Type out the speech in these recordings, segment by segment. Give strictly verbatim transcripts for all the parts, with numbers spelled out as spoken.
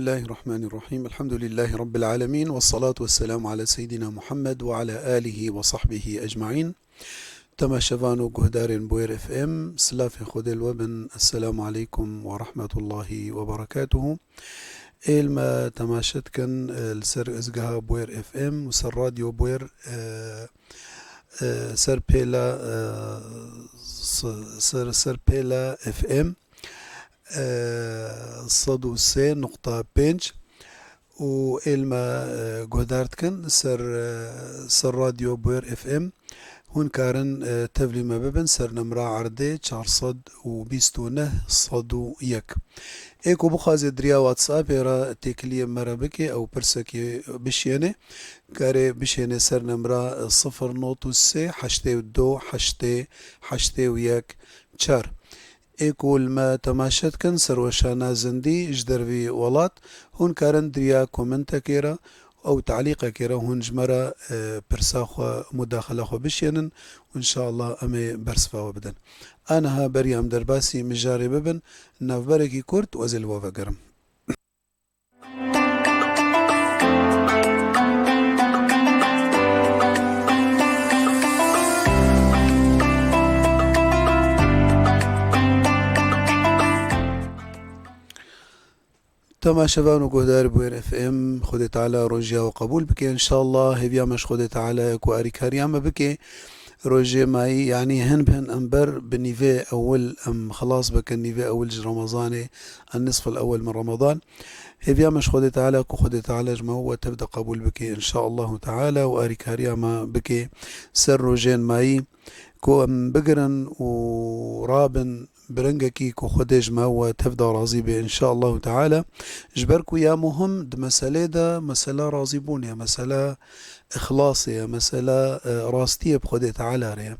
Bismillahirrahmanirrahim. Elhamdülillahi Rabbil alemin. Ve salatu ve selamu ala seyyidina Muhammed ve ala alihi ve sahbihi ecmain. Temaşevan û guhdarên Bûyer F M, silafê Xwedê li we bin. Esselamu aleykum ve rahmetullahi ve berekatuhu. Êl me temaşe dikin, e, li ser êzgeha Bûyer F M û ser radyo Bûyer, e, e, ser pêla, e, s-, ser, ser pêla F M, e, sed û sê nokta pênc û êl me, e, guhdar dikin ser, e, ser radyo Bûyer F M. Hûn karin, e, tevlî me bibin ser nemra erdê çar sed û bîst û neh sed û yek. Ê ku bixwaze diriya WhatsAppê re têkiliyê me re bike, ew pirsekê bişiyêne, kare bişêne ser nemra sifir not û sê heştê û du heştê heştê û yek çar. Ê ku li me temaşe dikin, serweşana zindî ji dervî welat, hûn karin diriya komentekê re ew talîqekê re hûn ji me re, e, pirsa xwe, mudaxila xwe bişênin û înşallah em ê bersiva we bidin. Aniha beriya em derbasî mijarê bibin, navberekî kurt ez ê li we vegerim. Temaşevan û guhdarê Bûyer F M, Xwedê Teala rojiya we qebûl bike, înşallah. Hêviya me ji Xwedê Teala ye ku arîkariya me bike. Rojê mayî, yanî hin bi hin em ber bi nîvê ewil em xilas bikin, nîvê ewil ji Remezanê, en-nisf el-ewel min Remezan. Hêviya me ji Xwedê Teala ku Xwedê Teala ji me we tev de qebûl bike, înşaallahu Teala, û arîkariya me bike ser rojên mayî, ku em bigirin û rabin bi rengekî ku Xwedê ji me we tev de razî be, înşaallahu Teala. Ji ber ku ya muhim di meselê de, mesela razîbûnê ye, mesela îxlasê ye, mesela, e, rastiyê bi Xwedê Teala re ye.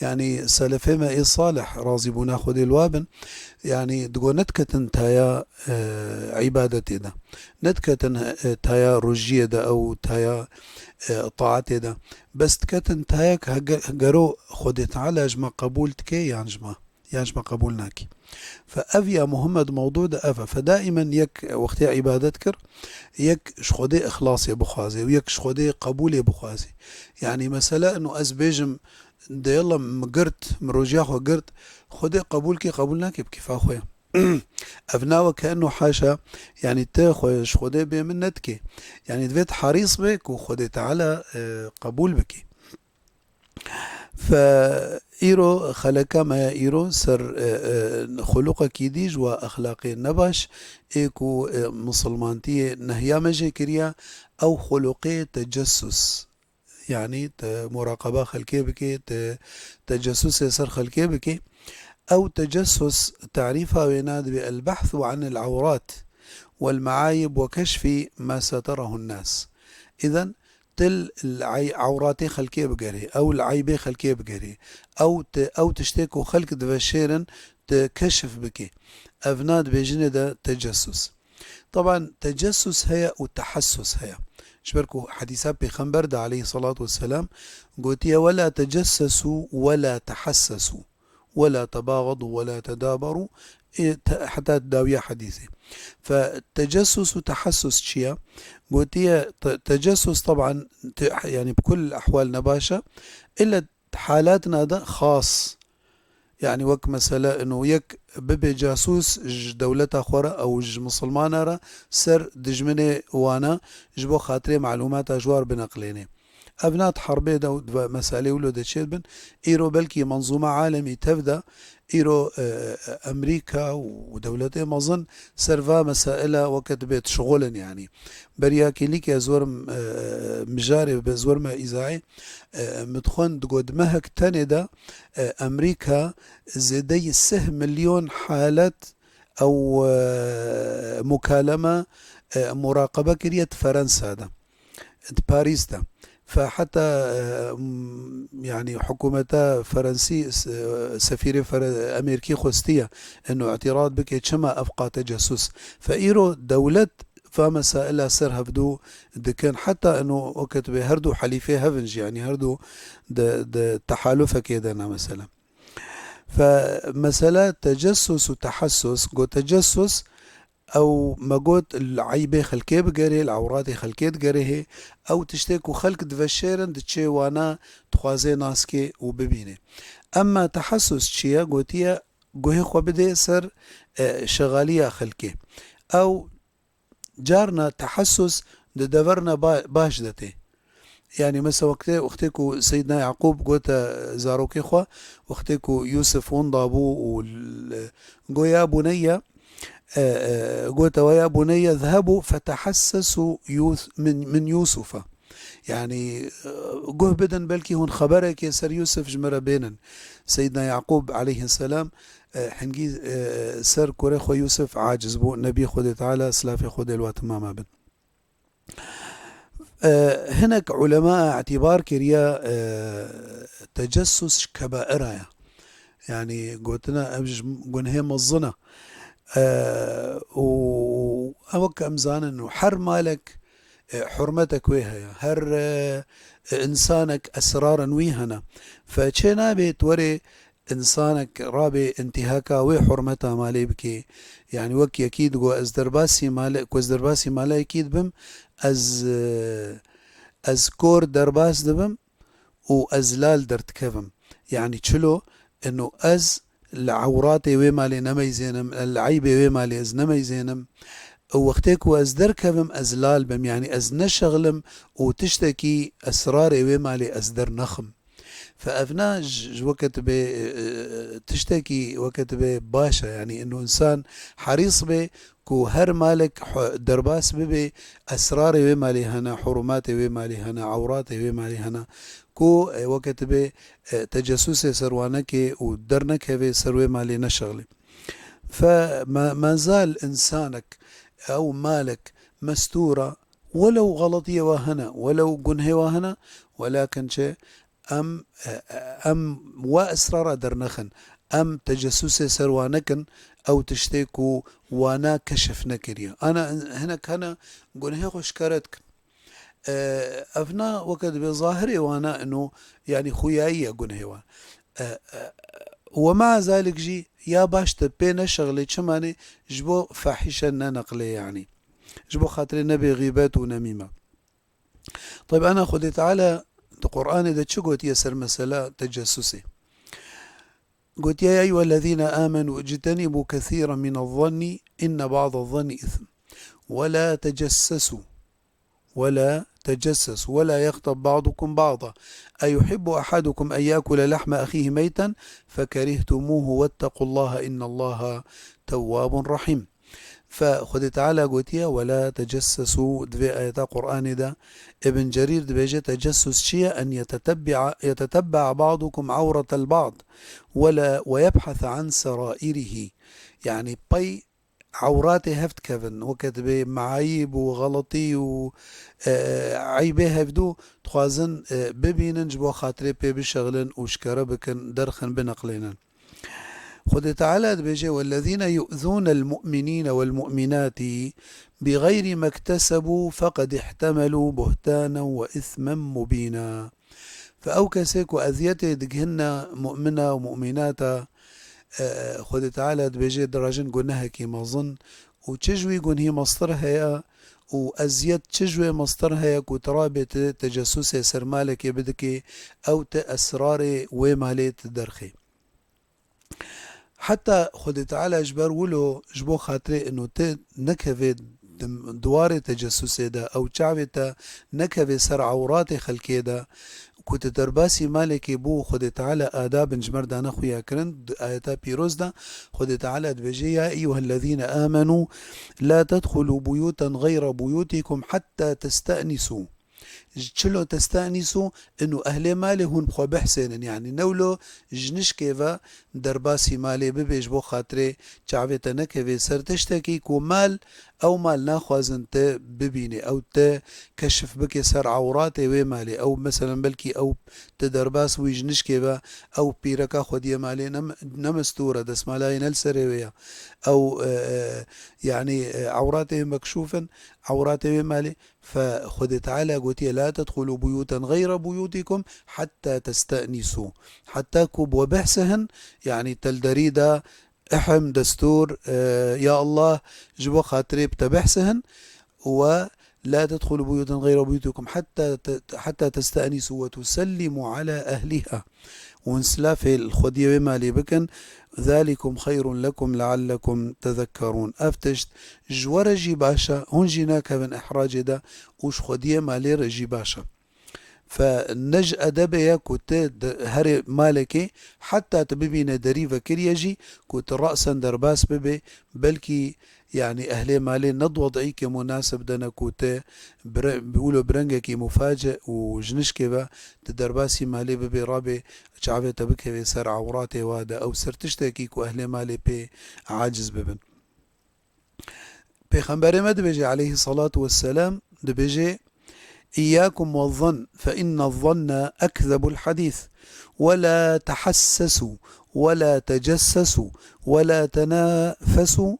Yanî selefê me ê salih, razîbûna Xwedê li we bin, yanî digo nediketin taya, e, îbadetê de. Nediketin, e, taya rojiyê de ew taya, e, taetê de. Bes diketin tayek hege-, gero Xwedê Teala ji me qebûl dike yan ji me, yan ji me qebûl nake. Fe ev ya muhim e di mewdû de ev e. Fe daîmen yek wextê îbadet kir, yek ji Xwedê îxlasê bixwaze û yek ji Xwedê qebûlê bixwaze. Yanî mesele ino ez bêjim, de yalla min girt, min rojiya xwe girt, Xwedê qebûl ke, qebûl nake bi kêfa xwe ye. Ev nawe ke eno haşa, yanî te xwe ji Xwedê bê min nedikê. Yanî divê tu herîs be ku Xwedê Teala, e, qebûl bike. Fe îro xeleka me ya îro ser, e, e, xuluqekî dî ji wa exlaqê nebaş ê ku, e, misilmantiyê nehya me jê kiriya, ew xuluqê tecessus. Yanî te muraqeba xelkê bike, te tecessusê ser xelkê bike. Ew tecessus tarîfa wê ne dibê el-behsu anil ewrat wel meayib we keşfî ma seterehun nas. Îden til ewratê xelkê bigerê, ew li eybê xelkê bigerê, ew ti-, ew tiştê ku xelk diveşêrin ti keşif bike. Evna dibêjinê de tecessus. Taban tecessus heye û tehessus heye. Ji ber ku hedîsa Pêxember de aleyhissalatu vesselam gotiye, "Wela tecessesu wela tehessesu, wela tebaxadu wela tedabaru." Ê te-, heta dawiya hedîsê. Fe tecessus û tehessus çi ye? Gotiye te-, tecessus taban te-, yanî bi kul ehwal nebaş e. Îlle halatna de xas. Yanî wek mesele ino yek bibe casûs ji dewleta xwe re ew ji misilmana re ser dijminê wana ji bo xatirê malûmata ji war bineqlênê. Ev na di herbê de û di meselê wilo de çêdibin. Îro belkî menzûma alemî tev de, îro, e, Emerîka û dewletê mezin ser va mesaila weke dibê dişixulin yanî. Beriya kêlîkê ez werim, e, mijarê bi ez werime îzayê, e, min dixwend digot di mehek tenê de, e, Emerîka zêdeyî sih milyon halet ew, e, mukaleme, e, muraqebe kiriye di Ferensa de, di Parîs de. Fe heta, e, m-, yanî hikûmeta Ferensî, s-, e, sefîrê Fere-, Amerîkî xwestiye eno îtîrad bike, çima ev qate cesûs. Fe îro dewlet va mesaila ser hevdû dikin. Heta eno weke tu bê her du helîfê hev in jî, yanî her du di, di tehalufekê de ne mesela. Fe mesela tecessus û tehessus, got tecessus, Ew me got li eybê xelkê bigerê, li ewratê xelkê digerê hê. Ew tiştê ku xelk diveşêrin, diçê wana dixwaze naskê û bibînê. Emma tehesus çi ye? Gotiye, guhê xwe bidê ser, e, şexaliya xelkê. Ew carna tehesus di deverna ba-, baş de tê. Yani mesela wextê, wextê ku Seyyidna Yaqûb gote zarokê xwe, wextê ku Yûsif winda bû û l-, go ya buneyye, e, e, gote we ya buneyye zhebu fetehessesu Yûs-, min, min Yûsufa. Yani, e, guh bidin, belkî hûn xeberekê ser Yûsif ji me re bênin. Seyyidna Yaqûb aleyhisselam, e, hingî, e, ser kurê xwe Yûsif aciz bû. Nebî Xwedê Teala, silafê Xwedê li we timama bin. E, hinek ulema îtîbar kiriye, e, tecessus ji kebaira ye. Yani gotina ev ji gunhê mezin e. E, û ew wek em zanin û her malek, e, hurmetek wê heye. Her, e, e, insanek esrarên wî hene. Fe çê nabe tu werê insanek rabe întîhaka wê hurmeta malê bike. Yani wek yekî digo ez derbasî male, ku ez derbasî malekî dibim, ez, e, ez kor derbas dibim û ez lal derdikevim. Yani çilo, eno ez li ewratê wê malê nemeyzênim, li eybê wê malê ez nemeyzênim. Û wextê ku ez derkevim, ez lal bim, yani ez neşexlim û tiştekî esrarê wê malê ez dernexim. Fe evna ji, ji weke tu bê, e, e, tiştekî weke tu bê baş e, yani eno insan herîs bê ku her malek hu-, derbas bibe, esrarê wê malê hene, hurumatê wê malê hene, ewratê wê malê hene, ku, e, weke tu bê, e, tecesûsê ser wan neke û dernekeve ser wê malê neşexlê. Fe ma-, mazal insanek, ew malek mestûr e, welew xeletiyê wa hene, welew gunhê wa hene, welakin çi, em, e, e, em wa esrara dernexin, em tecesûsê ser wa nekin, ew tiştê ku wana keşif nekiriye. Ana hinek hene gunhê xwe şikare dikin. E, evna weke dibe zahirê wana ino, yani xuyayî ye gunhê wan. E, e, we mea zalik jî ya baş te pê neşexlê çimanê ji bo fahîşe neneqlê yani. Ji bo xatirê nebê xîbet û nemîme. Tabi ana Xwedê Teala di Qur'anê de çi gotiye ser mesela tecessusê? Gotiye, "Ya eyyuhellezîne âmenû ictenibû kesîren minez-zanni inne ba'dez-zanni îsm. Ve la tecessesu. Ve la tecessesu. Ve la yagtab ba'dukum ba'da. Eyuhibbu ahadukum en ya'kule lahme ahîhi meyten fekerihtumuhu vettequllaha innallaha tewwabun rahîm." Fe Xwedê Teala gotiye, "Ve la tecessesu", di vê ayeta Qur'anê de Ibn Cerîr dibêje, "Tecessus çi ye? En yetetebbi'a, yetetebbe'a ba'dukum awretel ba'd, ve la, ve yebhese an serairihi." Yani pey ewratê hev dikevin, weke dibê meayîb û xeletî û, e, eybê hevdû dixwazin, e, bibînin, ji bo xatirê pê bişexlin û şikare bikin, derxin, bineqlênin. Xwedê Teala dibêje, "Wellezîne yu'zûnel mu'minîne wel mu'minâtî bi xeyrî mektesebû feqed ihtemelû buhtanen ve ismen mubîna." Fe ew kesê ku eziyetê digihinne mu'mina û mu'mînata, e, Xwedê Teala dibêje, dirajin gunehekî mezin û çi ji wî gunhî mestir heye û eziyet çi ji wê mestir heye ku tu rabê tu tecesûsê ser malekê bidikê, ew tu esrarê wê malê tu derxê. Heta Xwedê Teala ji ber wilo, ji bo xatirê ino te nekeve di-, di warê tecesûsê de, ew çavê te nekeve ser ewratê xelkê de, ku tu derbasî malekê bû, Xwedê Teala adabin ji me re dane xuya kirin. Di ayeta pîroz de Xwedê Teala dibêje, "Ya eyyuhellezîne âmenû la tedxulû buyûten xeyre buyûtîkum hetta teste'nisû." Ji çilo teste'nisû, ino ehlê malê hûn bi xwe bihsênin. Yani newlo ji nişkê ve derbasî malê bibê ji bo xatirê çavê te nekevê ser tiştekî ku mal, ew mal naxwazin te bibînê, ew te keşif bike ser ewratê wê malê. Ew, meselen, belkî ew te derbas bûyî ji nişkê ve, ew pîreka xwediyê malê ne, ne mestûr e, destmalayê ne li serê wê ye. Ew, e, e, yani, e, ewratê wê mekşûf in, ewratê wê malê. Fe Xwedê Teala gotiye, "La tedxulû buyûten xeyre buyûtîkum hetta teste'nisû." Heta ku bi we behse hin, yanî te li derî de, ihim, destûr, e, ya Allah, ji bo xatirê bi te behsihin, we la tedxulu buyutan xeyra buyutikum hatta te-, hatta testenisu ve tusellimu ala ehliha. Hûn silafê li xwediyê wê malê bikin. Zalikum xeyrun lekum leallekum tezekkerûn. Ev tişt ji we re jî baş e, hûn jî nakevin ihracê de û ji xwediyê malê re jî baş e. Fe ne ji edebê ye ku tu di herê malekê heta tu bibîne derî vekiriye jî ku tu resen derbas bibê, belkî, yanî ehlê malê ne di wedîkê munasib de ne ku tu bire-, wilo bi rengekî muface û ji nişkê ve tu derbasî malê bibê, rabê çavê te bikevê ser ewratê wa de, ew ser tiştekî ku ehlê malê pê aciz bibin. Pêxemberê me dibêje aleyhî salatu vesselam, dibêje: "İyyakum ve zan, fe inne zanne ekzebul hadîs. Ve la tehassesu, ve la tecessesu, ve la tenafesu,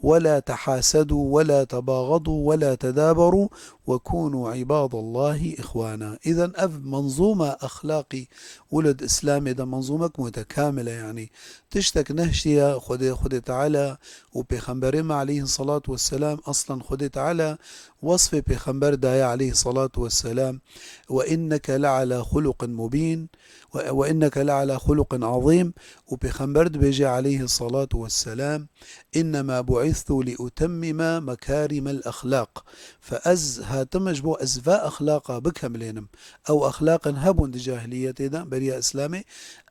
ve la tehasedu, ve la tebagadu, ve la tedaberu, ve kunu ibadallahi ihwana." Îzen ev menzûma exlaqî, wilo di Îslamê de menzûmek mutekamil e, yanî tiştek nehiştiye Xwedê, Xwedê Teala û Pêxemberê me aleyhî salatu vesselam, aslen Xwedê Teala wasfê Pêxember daye aleyhî salatu vesselam: "Ve inneke le ala xuluqin mubîn, ve, ve inneke le ala xuluqin azîm." Û Pêxember dibêje aleyhî salatu vesselam: "Innema bu'istu li utemmime mekarimel exlaq." Fe ez hatime ji bo ez va exlaqa bikemlênim. Ew exlaqin hebûn di cahiliyetê de, beriya Îslamê,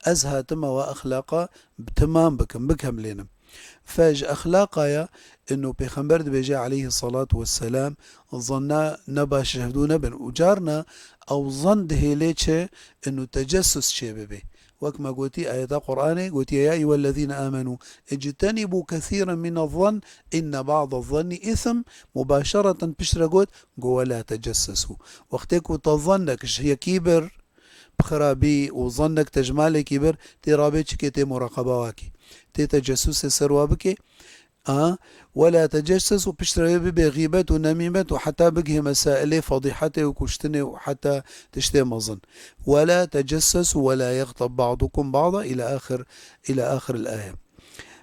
ez hatime wa exlaqa bi timam bikim, bikemlênim. Fe ji exlaqa ya, ino Pêxember dibêje aleyhî salatu vesselam, zanna nebaş ji hevdû nebin. Û carna ew zan dihêlê çi, ino tecessus çê bibê. Wek me gotî, ayeta Qur'anê gotiye: "Ya eyyuhellezîne amenû ictenîbû kesîren mine zan inne ba'de zannî îsim." Mubaşereten piştre got, got: "Ve la tecessesu." Wextê ku te zannek ji yekî bir, bi xirabî û zannek te ji malekî bir, tê rabê çikê, tê muraqeba wa kê. Tê tecessusê ser wa bikê. A, "Ve la tecessesu", piştre wê bibê xîbet û nemîmet û heta bigihê mesailê fedîhetê û kuştinê û heta tiştê mezin. "Ve la tecessesu ve la yextab ba'dukum ba'da" ila axir, ila axir el-aye.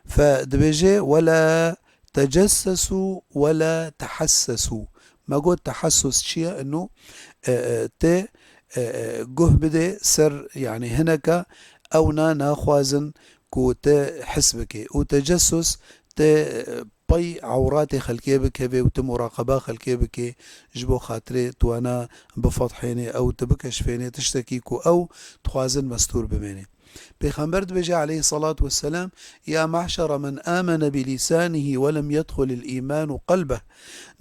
Fe dibêje: "Ve la tecessesu ve la tehassesu." Me got tehassus çi ye? Ino, e, e, tê, e, e, guh bidê ser, yanî hineka ewna naxwazin ku te his bike. Û tecessus te, e, pey ewratê xelkê bikevê û tu muraqeba xelkê bike, ji bo xatirê tu wana bifedhênê, ew tu bikeşfênê tiştekî ku ew dixwazin mestûr bimênê. Pêxember dibêje aleyhî salatu vesselam: "Ya mahşere men amene bi lîsanihî ve lem yedxulil îmanu qelbeh."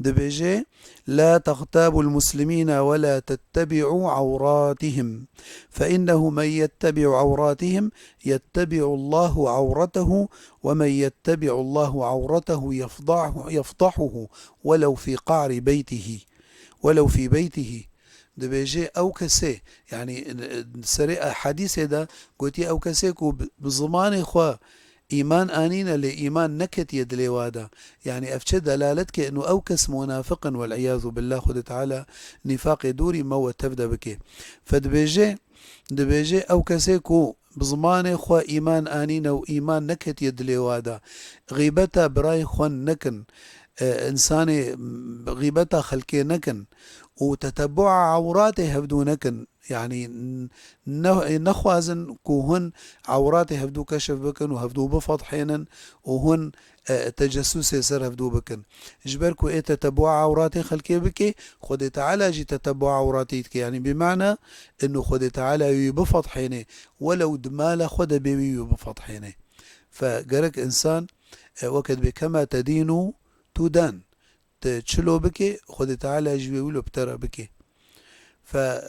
Dibêje: "La textabul muslimîne ve la tettebi'û ewratihim. Fe innehu men yettebi'u ewratihim yettebi'ullahu ewretehu ve men yettebi'ullahu ewretehu yefdahu-, yefdahuhu velev fî qa'ri beytihî." Welev fî beytihî. Dibêje ew kesê, yanî, serê hadîsê de gotiye ew kesê ku bi, bi zimanê xwe îman anîne lê îman neketiye dilê wa de. Yanî ev çi delalet ke ino ew kes munafiq in, wel'iyâzu billah, Xwedê Teala nîfaqê dûrî me we tev de bike. Fe dibêje, dibêje ew kesê ku bi zimanê xwe îman anîne û îman neketiye dilê wa de, xîbeta birayê xwe nekin, e, însanê, m, xîbeta xelkê nekin û tetebûa ewratê hevdû nekin, yanî n-, ne-, nexwazin ku hûn ewratê hevdû keşif bikin û hevdû bifedhênin û hûn, e, tecessûsê ser hevdû bikin. Ji ber ku ê tetebûa ewratê xelkê bike, Xwedê Teala jî tetebûa ewratê dike. Yanî bi mana ino Xwedê Teala wî bifedhêne, welew di mala xwe de bê wî wî bifedhêne. Fe gerek însan, e, weke dibê kema tedînu tudan. Tu çilo bike, Xwedê Teala jî wê wilo bi te re bike. Fe,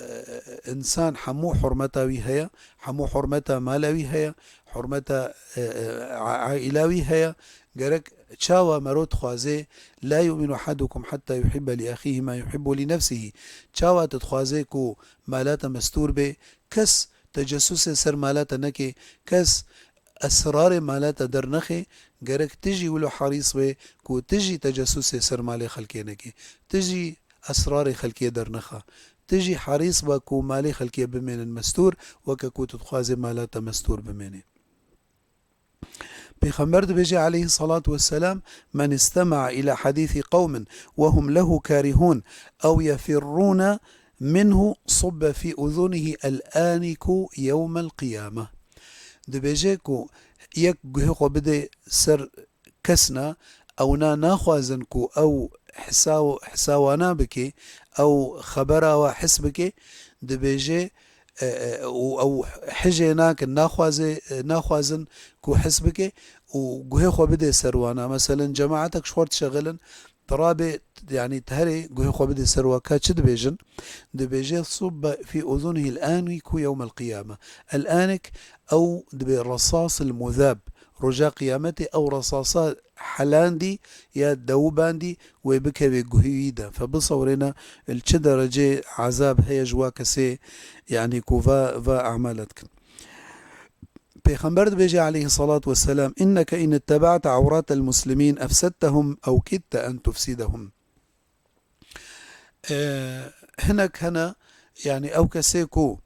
e, însan hemû hurmeta wî heye, hemû hurmeta mala wî heye, hurmeta, e, e, a-, aîla wî heye. Gerek çawa mero dixwaze, "La yu'minu ahadukum hatta yuhibbe li ahihi ma yuhibbu li nefsihi." Çawa tu dixwaze ku mala te mestûr be, kes tecessûsê ser mala te neke, kes esrarê mala te dernexe, gerek tu jî wilo herîs be ku tu jî tecessûsê ser malê xelkê neke. Tu jî esrarê xelkê dernexe. Tu jî herîs be ku malê xelkê bimênin mestûr, weke ku tu dixwazê mala te mestûr bimêne. Pêxember dibêje aleyhissalatu vesselam, "Men istema'a ila hadîsî qewmin ve hum lehu karihûn ew yefirrûne minhu subbe fî uzunihî el-aniku yewmel qiyame." Dibêje ku yek guhê xwe bide ser kesna, ewna naxwazin ku ew hisa-, hisa wana bike, ew xebera wa his bike, dibêje, e, e, û ew hijê nakin, naxwaze, e, naxwazin ku his bike û guhê xwe bide ser wana. Meselen, cemaetek ji xwe dişexilin, tu rabê, yanî tu herê guhê xwe bidê ser wa, ka çi dibêjin? Dibêje, "Subbe fî uzunihî el-aniku yewmel qiyame." El-anik, ew dibe resas el-muzab. Roja qiyametê ew resasa helandî ya dewibandî wê bikeve guhê wî de. Fe bisewrêne li çi derecê ezab heye ji wa kesê, yanî ku va, va amala dikin. Pêxember dibêje aleyhissalatu vesselam, "Inneke in ittebaate awratel muslimîn efsedtehum ew kidte en tufsidehum." E, hinek hene, yanî ew kesê ku,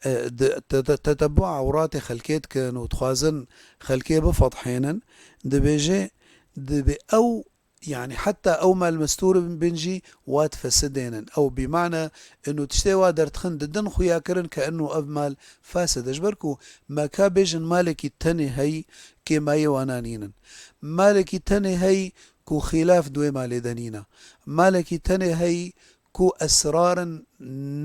e, di, te-, te-, tetebûa ewratê xelkê dikin û dixwazin xelkê bifedhênin, dibêje, dibe ew, yanî heta ew mal mestûr bin jî wa difesidênin. Ew bîmane inu tiştê wa derdixin didin xuya kirin ke inu ev mal fasid e. Ji ber ku me ka bêjin malekî tenê heyî kêmayê wana nînin. Malekî tenê heyî ku xîlaf di wê malê de nîne. Malekî tenê heyî ku esrarin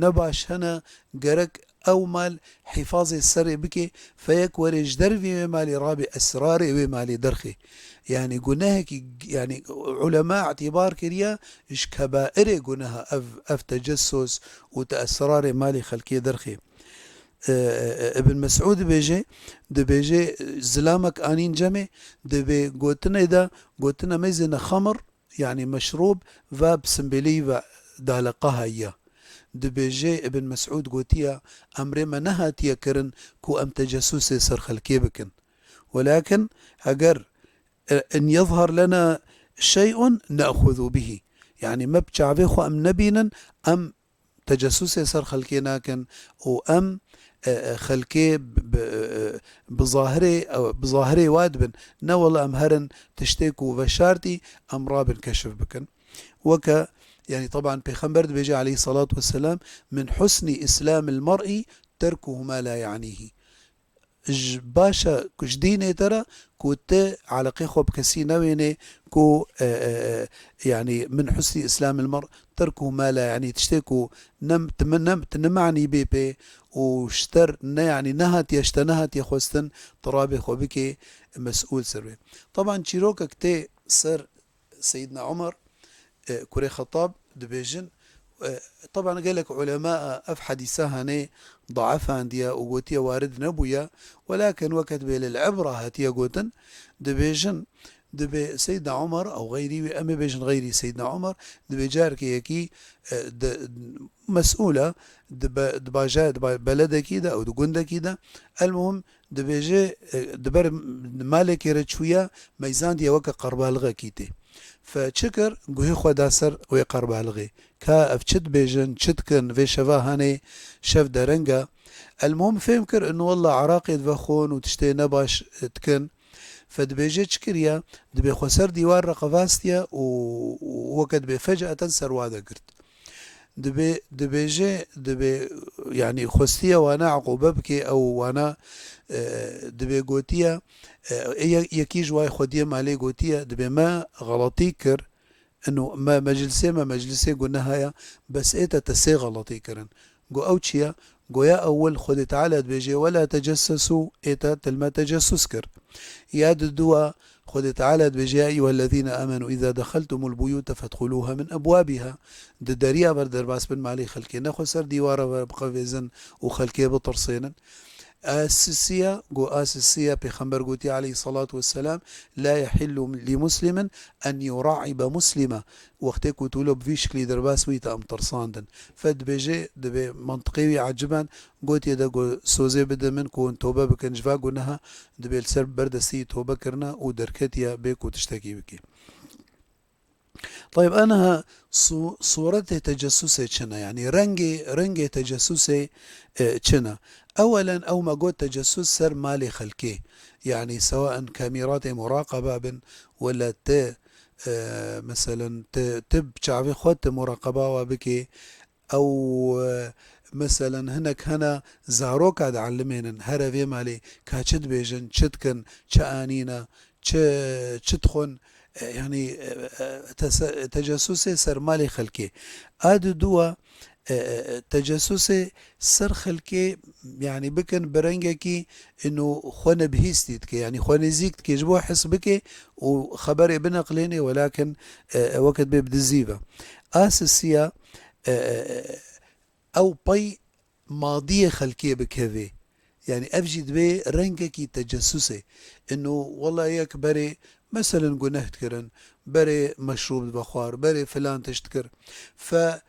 nebaş hene, gerek ew mal hîfazê serê bike, fe yek were ji dervî wê malê rabê esrarê wê malê derxê. Yanî gunehekî, yanî ulema îtîbar kiriye ji kebairê guneha ev, ev tecessus û te esrarê malê xelkê derxê. E, e, Ibn Mesûd dibêje, dibêje, zilamek anîn cemê, dibê gotinê de, gotine mêzêne xemir, yanî meşrûb, ve bi simbêlî ve daleqa heye. Dibêje Ibn Mesûd gotiye, "Emrê me nehatiye kirin ku em tecesûsê ser xelkê bikin. Welakin eger, e, in yezher lena şey'un ne'xuzu bihî." Yanî me bi çavê xwe em nebînin, em tecesûsê ser xelkê nakin û em, e, e, xelkê bi, bi, e, e, bi zahirê, e, bi zahirê wa dibin. Ne wele em herin tiştê ku veşartî em rabin keşif bikin. Weke, yanî, teban Pêxember dibêje aleyhissalatu vesselam, "Min husni islamil mer'i terkuhu ma la ya'nihî." Ji, baş e ku ji dînê te re ku tu eleqê xwe bi kesî newênê ku, e, e, e, yanî, "Min husni islamil mer terkuhu ma la ya'nî", tiştê ku ne, tu min ne, tu ne manî bê pê û ji te ne, yanî, nehatiye, ji te nehatiye xwestin, tu rabê xwe bikê mesûl ser wê. Teban çîrokek tê ser Seyyidna Omer, e, kurê Xettab dibêjin, e, teban gelek ulema ev hedîsa hanê daefandiye û gotiye warid nebûye, welakin weke dibê lil ibra hatiye gotin, dibêjin, dibê Seyyidna Omer ew xeyrî wî, em ê bêjin xeyrî Seyyidna Omer, dibê carekê yekî, e, di, mesûl e, di be-, di baja-, di ba-, beledekî de ew di gundekî de, elmuhim, dibêje, e, di ber malekê re çûye, meyzandiye weke qerbalixekî tê. Fe çi kir? Guhê xwe da ser wê qerbalixê. Ka ev çi dibêjin, çi dikin, vê şeva hanê şev dereng e. Elmuhim fêm kir, inu wella eraqê divexwin û tiştê nebaş, e, dikin. Fe dibêje çi kiriye? Dibê xwe ser dîwar re qevastiye û, û weke dibê fecaeten ser wa de girt. Dibê, dibêje, dibê, yanî xwestiye wana eqûbe bike, ew wana, e, dibê gotiye, e, ye-, yekî ji wayê xwediyê malê gotiye, dibê me xeletî kir, ino me meclisê me meclisê guneha ye, bes ê te te sê xeletî kirin. Go ew çi ye? Goya ewil Xwedê Teala dibêje, "Wela tecessesu", ê te til me tecessus kir. Ya di dua Xwedê Teala dibêje, "Ya eyyuhellezîne amenû îzâ dexeltumul buyûte fedxulûha min ebwâbîha." Di deriya ver derbas bin malê xelkê. Nexwe ser dîwara ver biqevêzin û xelkê bitirsênin. A sisiya, go a sisiya, Pêxember gotiye aleyhissalatu vesselam, "La yehillu li muslimin en yura'ibe muslima." Wextê ku tu lo bi vî şiklî derbas bûyî te em tirsandin. Fe dibêje, dibê mentiqê wî eciben, gotiye de go sozê bide min ku hûn tobe bikin ji va guneha, dibê li ser berdestî tobe kirine û derketiye bê ku tiştekî bikî. Tayib, aniha su-, suretê tecessusê çi ne? Yanî rengê, rengê tecessusê, e, çi ne? Ewelen ew me got tecessus ser malê xelkê. Yanî sewaen kamîratê muraqeba bin wele te, e, meselen te, te bi çavê xwe te muraqeba wa bikê. Ew, e, meselen hinek hene zaroka diellimênin, here vê malê ka çi dibêjin, çi dikin, çi anîne, çi, çi dixwin, e, yanî, e, e, tese-, tecessusê ser malê xelkê. A di dua, e, e, tecessusê ser xelkê, yanî bikin bi rengekî ino xwe nebihîstî dike, yanî xwe nêzîk dike, ji bo his bike û xeberê bineqlênê, welakin, e, e, wekit bê bi dizî ve. A sisiya, e, e, e, ew pey madiyê xelkê bikevê. Yanî ev jî divê rengekî tecessusê. Ino wela yek berê, meselen, guneh dikirin, berê meşrûb dibe xwar, berê filan tişt dikir. Fe,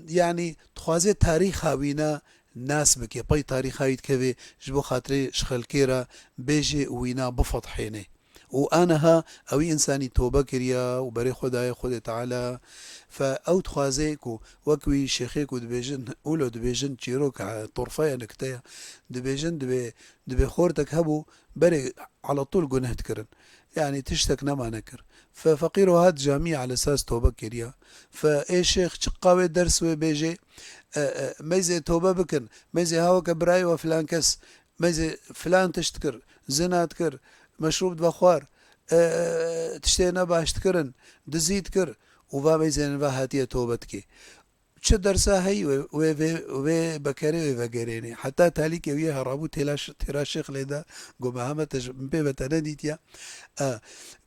yanî dixwaze tarîxa wîna nas bike, pey tarîxa wî dikevê, ji bo xatirê ji xelkê re bêjê û wîna bifedhênê. Û aniha ewî însanî tobe kiriya û berê xwe daye Xwedê Teala. Fe ew dixwaze ku wek wî şêxê ku dibêjin, wilo dibêjin çîrok, e, torfeya nukteya, dibêjin dibê, dibê xortek hebû, berê alatûl guneh dikirin. Yanî tiştek nema nekir. Fe feqîro hat camî ala esas tobe kiriya. Fe ê şêx çiqa wê ders wê bêjê, e, e, meyzê tobe bikin, meyzê ha weke birayê we filan kes, meyzê filan tişt dikir, zina dikir, meşrûb dibe xwar, e, tiştê nebaş dikirin, dizî dikir û va meyzên va hatiye tobe dikê. Çi dersa heyî wê, wê, wê, wê bekerê wê vegerênê. Heta talîkê wî ye herabû têla ş-, têra şêx lê de, got, Mehmet, ez min pê ve te nedîtiye. E,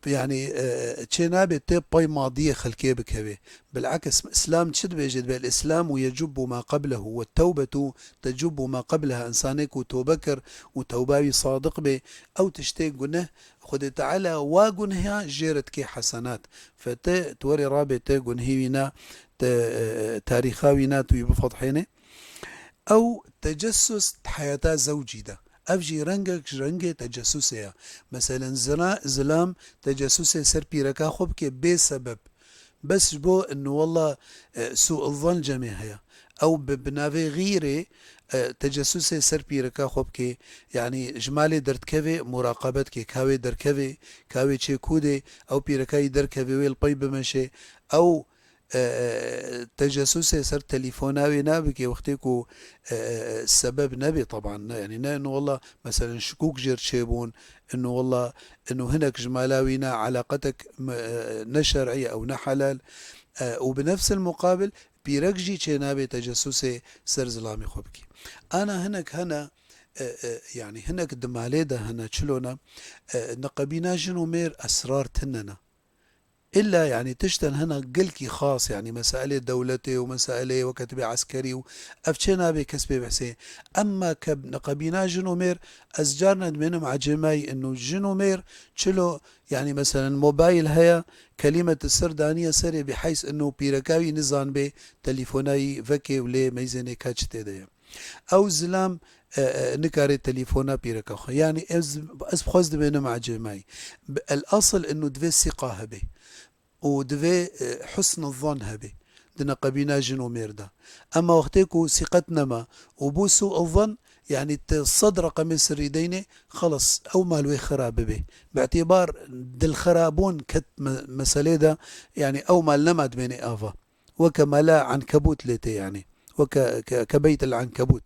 yanî, e, çê nabe tê pey madiyê xelkê bikevê. Bil'aks, Îslam çi dibêje? Dibe, "El-Îslamu yecubbu ma qablehu ve tewbetu tecubbu ma qableha." Însanê ku tobe kir û tewba wî sadiq bê, ew tiştê guneh, Xwedê Teala wa guneha jê re dikê hesenat. Fe te, tu werê rabê te gunehî wîna, te, e, tarîxa wîna tu wî bifedhênê. Ew tecessus di heyata zewcî de. Ev jî rengek ji rengê tecessusê ye. Meselen, zina, zilam tecessusê ser pîreka xwe bike bê sebeb. Bes ji bo inu wela, e, sû zan cemê heye. Ew bi, bi navê xîrê, e, tecessusê ser pîreka xwe bike. Yanî ji malê derdikeve, muraqebet ke, ka wê derkeve, ka wê çê kûdê, ew pîreka yî derkeve, wê li pey bimeşe. Ew, e, e, tecessusê ser telefona wê nabike wextê ku, e, e, sebeb nebe, teban, ne, yanî ne inu wela, meselen, şikûk jêr çêbûn, inu wela, inu hinek ji mala wî ne elaqetek me-, e, ne şer'î ye ew ne helal, e, û bi nefsil muqabil pîrek jî çênabe tecessusê ser zilamê xwe bike. Ana hinek hene, e, e, yanî hinek di malê de hene, çilo ne, e, neqebîna jin û mêr esrar tine ne. Îlla, yanî, tişten hene gelkî xas, yanî, mesailê dewletê û mesailê weke tibê eskerî û ev çê nabe kes pê behsê. Emma ke neqebîna jin û mêr, ez carna dimênim ecêmayî inu jin û mêr, çilo, yanî, meselen, mobayl heye, kelîme tu sir daniye serê, bîheys inu pîreka wî nizanbê, telefona yî vekê û lê meyzênê ka çi tê de ye. Ew zilam, e, e, nikare telefona pîreka xwe. Yanî ez, ez bi xwe ez dimênim ecêmayî. Bi, el asıl inu divê sîqa hebe. Û divê, e, husn zan hebe di neqebîna jin û mêr de. Ema wextê ku sîqet nema û bû sû zan, yanî te sed reqemê sirrî deynê, xelas, ew mal wê xira bibe. Bi îtîbar dilxirabûn ket me-, meselê de, yanî ew mal nema dimêne ava. Weke mala Enkebût lê tê, yanî. Weke, ke, ke beyt el Enkebût.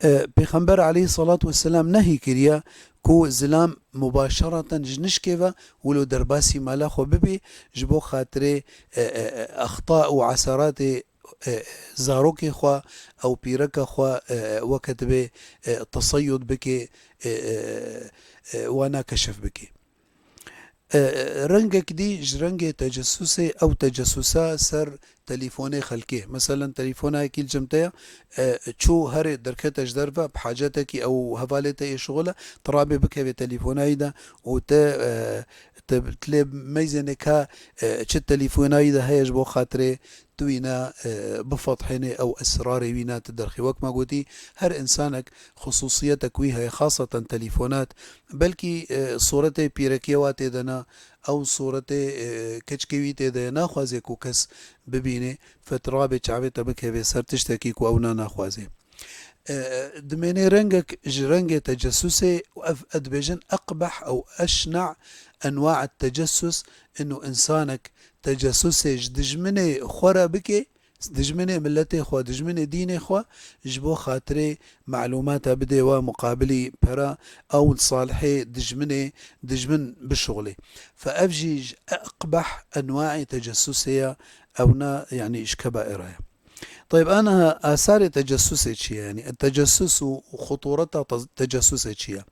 E, Pêxember aleyhissalatu vesselam nehî kiriye ku zilam mubaşereten ji nişkê ve wilo derbasî mala xwe bibê, ji bo xatirê, e, e, e, exta û eseratê, e, zarokê xwe ew pîreka xwe, e, weke dibê, e, teseyud bike, e, e, e, wana keşif bike. E, rengek dî ji rengê tecessusê, ew tecessusa ser telefonê xelkê. Meselen, telefonayekî li cem te ye, e, çû herê derkete ji derve, bi hacetekî ew hevalê te yê şixul e, tu rabê bikevê telefonayî de û te, e, te, tu lê meyzênê ka, e, çi telefonayî de heye ji bo xatirê tu wîna, e, bifethênê ew esrarê wîna tu derxî. Wek me gotî, her însanek xusûsiyetek wî heye, xaseten telefonat. Belkî, e, sûretê pîrekiye wa tê de ne, ew sûretê, e, keçikê wî tê de ye, naxwaze ku kes bibîne, fe tu rabê çavê te bikevê ser tiştekî ku ew na naxwaze. e, dimênê rengek ji rengê tecessusê û ev, e, dibêjin eqbeh ew eşna enwa' tecessus, inu insanek tecessusê ji dijminê xwe re bike, dijminê miletê xwe, dijminê dînê xwe, ji bo xatirê malûmata bidê wa muqabilî pera, ew salihê dijminê, dijmin bişuxulê. Fe ev jî ji eqbeh enwaê tecessusê ya, ewna, yanî ji kebaira ya. Tayb, aniha asarê tecessusê çi ye? Yanî tecessus û, û xutureta te-, tecessusê çi ye?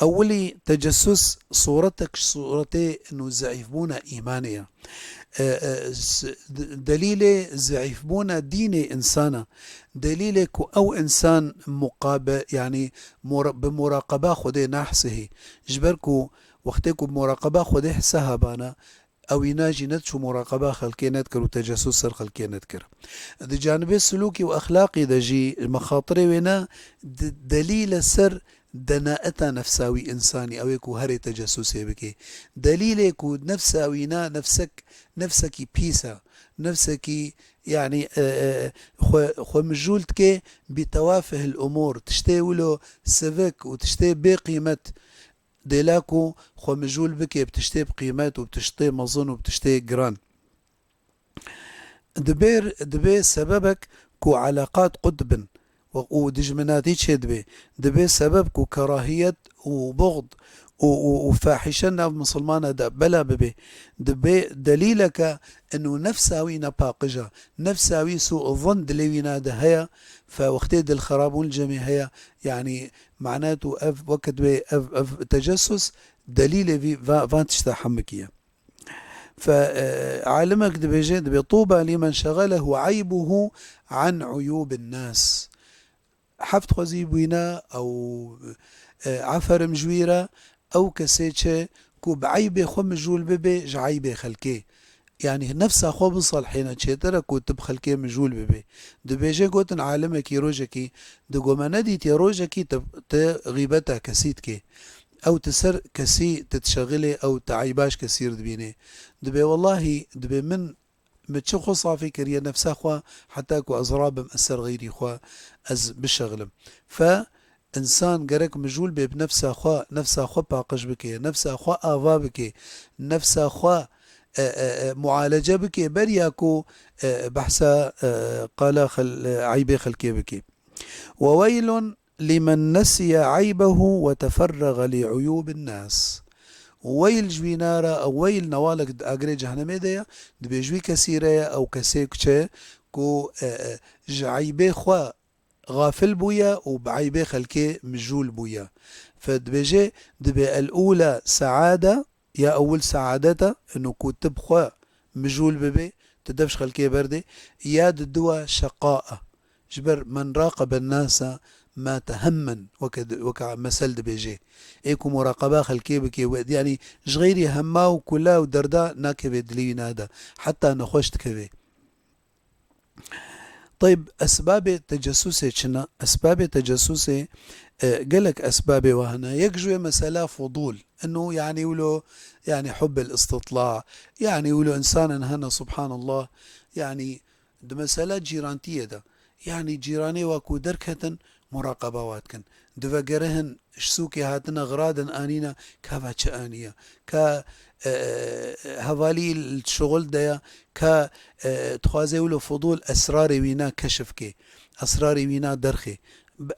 Ewilî tecessus suretek ji suretê nû zeîfbûna îmanê ye. E, e, s-, d-, delîlê zeîfbûna dînê însana. Delîlê ku ew însan muqabe-, yanî mura-, bi muraqeba Xwedê nahsihî. Ji ber ku wextê ku muraqeba Xwedê hise hebana, ewîna jî nediçû muraqeba xelkê nedikir û tecessus ser xelkê nedikir. Di canibê silûkî û exlaqî de jî mexatirê wê ne di-, delîl e ser denaeta nefsa wî însanî, ew ê ku herê tecessusê bike. Delîlê ku nefsa wî ne nefsek, nefsekî pîs e, nefsekî, yanî, e, e, xwe, xwe mijûl dike bi tewafihil umûr, tiştê wilo sivik û tiştê bê qîmet, dêla ku xwe mijûl bike bi tiştê bi qîmet û bi tiştê mezin û bi tiştê giran. Dibê, dibê sebebek ku eleqat qut bin û dijminatî çêdibe. Dibê sebeb ku kerahiyet û buxd û, û, û fahîşe nav misilmana de bela bibe. Dibê delîleke inu nefsa wî nepaqij e. Nefsa wî sû zan dilê wîna de heye. Fe wextê dilxerabûn li cemê heye. Yanî, manat û ev weke dibê ev, ev tecessus delîlê vî va-, van tişta hemikî ye. Fe, e, alimek dibêje, dibê, "Tuba limen şegelehu eybuhu an uyubin nas." Heft xwezî bûyne ew, e, aferim ji wî re, ew kesê çi ku bi eybê xwe mijûl bibe ji eybê xelkê. Yanî nefsa xwe bisalhêne, çêtir e ku tu bi xelkê mijûl bibê. Dibêje, gotin alimekî rojekî, digo me nedîtiye rojekî tu, tu xîbeta kesî dikê. Ew tu ser kesî tu dişexilê, ew tu eyba ji kesî re dibînê. Dibê, wellahî, dibê min, min çi xwe safî kiriye nefsa xwe, heta ku ez rabim ez ser xeyrî xwe ez bişexilim. Fe, însan gerek mijûl bê bi nefsa xwe, nefsa xwe paqij bike, nefsa xwe ava bike, nefsa xwe, e, e, e, mualece bike, beriya ku, e, behsa, e, qala xel-, e, eybê xelkê bike. "Ve weylun limen nesiye eybehu ve teferrege li uyubin nas." Weyl ji wîna re, ew weyl newalek di agirê cehennemê de ye, dibê ji wî kesî re ye, ew kesê kuçe ku, e, e, ji eybê xwe xafil bûye û bi eybê xelkê mijûl bûye. Fe dibêje, dibê el-ûla seade, ya ewil seadet e, ino ku tu bi xwe mijûl bibê, tu dev ji xelkê berdê, ya di dua şeqa e. Ji ber men raqebe nasa ma tehemmen, weke di-, weke mesel dibêje. Ê ku muraqeba xelkê bike, we, yanî ji xeyrî hema û kula û derda nakeve dilê wî nade. Heta nexweş dikeve. Teyb, esbabê tecessusê çi ne? Esbabê tecessusê, e, gelek esbabê wa hene. Yek ji wê mesela fudul. Inu, yanî, wilo, yanî, hubbel istitla. Yanî, wilo insanên hene, subhanallah. Yanî, di mesela cîrantiyê de. Yanî, cîranê wa ku derketin, muraqeba wa dikin. Di vegerihin, ji sûkê hatine, xiradin anîne, ka va çi aniye? Ka, e, e, hevalî li şixul de ye, ka, e, dixwaze wilo fudul esrarê wîna keşif kê, esrarê wîna derxê.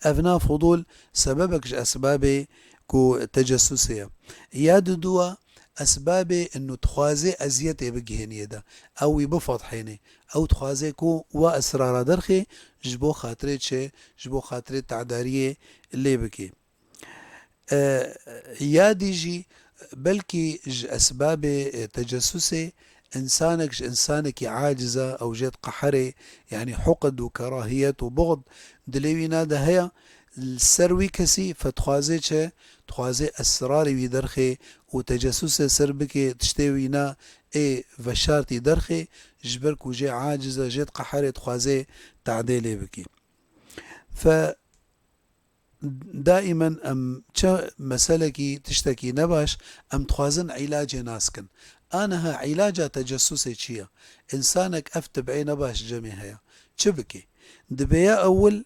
Evna fudul sebebek ji esbabê ku tecessusê ye. Ya didua esbabê inu dixwaze eziyetê bigihêniyê de, ew wî bifedhênê. Ew dixwaze ku wa esrara derxê ji bo xatirê çi, ji bo xatirê tedariyê lê bike. E, ya dî jî belkî ji esbabê, e, tecessusê, însanek ji însanekî aciz e, ew jê diqeherê, yanî huqd û kerahiyet û buxd dilê wîna de heye, li ser wî kesî fe dixwaze çi? Dixwaze esrarê wî derxê û tecessusê ser bike, tiştê wîna ê veşartî derxê, ji ber ku jê aciz e, jê diqeherê, dixwaze tadê lê bike. Fe daîmen em çi meselekî, tiştekî nebaş, em dixwazin îlacê nas kin. Aniha îlaca tecessusê çi ye? Însanek ev tibê nebaş cemê heye. Çi bike? Dibê ya ewil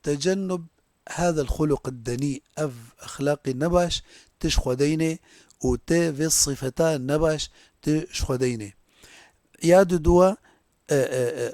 tecennub هذا الخلق الدني، ev exlaqê nebaş, tu ji Xwedê nî û tu vê sifeta nebaş, tu ji Xwedê nî. Ya dudua, e, e, e,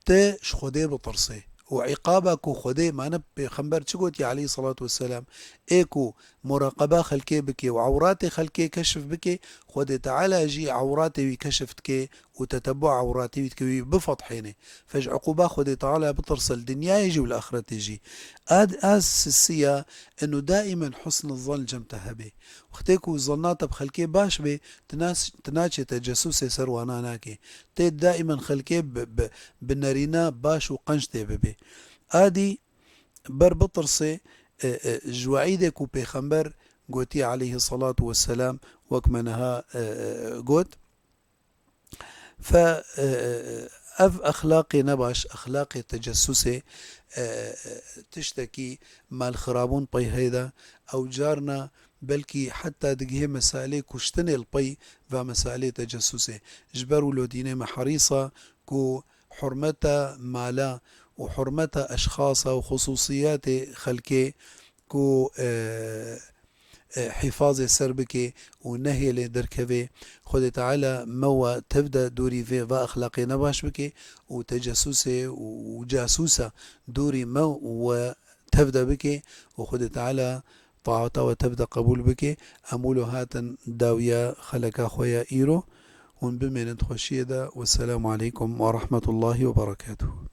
tu ji Xwedê bitirsê. Û îqaba ku Xwedê, mane Pêxember çi gotiye aleyhissalatu vesselam? Ê ku muraqeba xelkê bike û ewratê xelkê keşif bike, Xwedê Teala jî ewratê wî keşif dike û tetebu ewratê wî dike, wî bifetihêne. Fe ji uquba Xwedê Teala bitirse li dinyayê jî û li axretê jî. Ad, a sisiya inu daimen husn zan cem te hebe. Wextê ku zanna te bi xelkê baş bê, tu nas-, tu naçê tecessûsê ser wana nake. Tê daimen xelkê bi, bi, bi nerîna baş û qenc tê bibê. Adî ber bitirsê, e, e, ji weîdê ku Pêxember gotiye aleyhissalatu vesselam, wek me niha, e, e, got. Fe, e, ev exlaqê nebaş, exlaqê tecessûsê, e, e, tiştekî malxirabûn pey heyda, ew carna belkî heta digihê meselê kuştinê li pey va meselê tecessûsê. Ji ber wilo dînê me herîsa ku hurmeta mala û hurmeta eşxasa û xusûsiyatê xelkê ku, e, e, hîfazê ser bike û nehêlê derkeve. Xwedê Teala me we tev de dûrî vê va exlaqê nebaş bike û tecessûsê û, û casûsa dûrî me we tev de bike û Xwedê Teala taata we tev de qebûl bike. Em wilo hatin dawiya xeleka xwe ya îro. Hûn bimênin di xweşiyê de. Wesselamu aleykum ve rahmetullahi ve berekatuhu.